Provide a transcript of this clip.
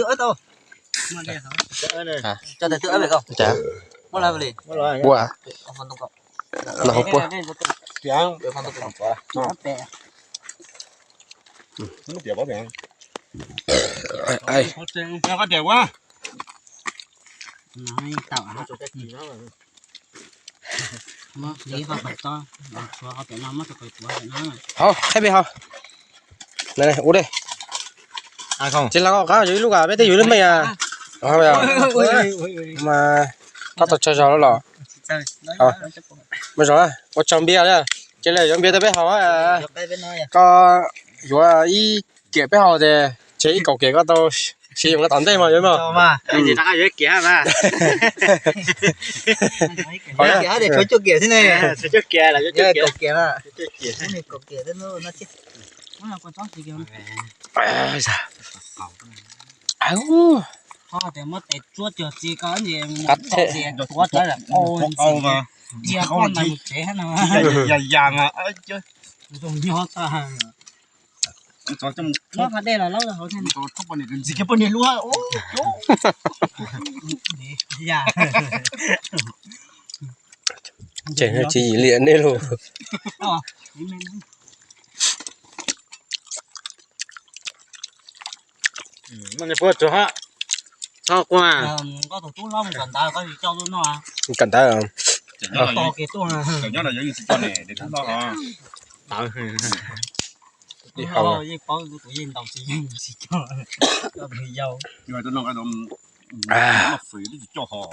twb wb tau. Cov tais twb wb koj. Cas? Muab lawv li. Ua. Los hauv puab. Ai. Koj tias ua. Hauv, qhaib peb hauv. Ua dej. Tsis hla qab, yuav ib lub, peb tej yuav lub me. Mas koj tau tsawg zaus lawm los? Muaj zaus, ua tsaug npias li. Cia li yuav npias rau peb haus. Koj yuav ib kiam peb haus ces tseg ib kaum kiam koj tau siv yoos koj tom ntej mas yuav mas. Tseem tsis yim liam nej lus. Koj tus tub hlob mus kawm ntawv, koj tsis coj tuaj noj? Kawm ntawv. Yeej paub tus yeej ntaus tsis yeej tsis coj. Koj tus yau. Noj fwm twb tsis coj hos.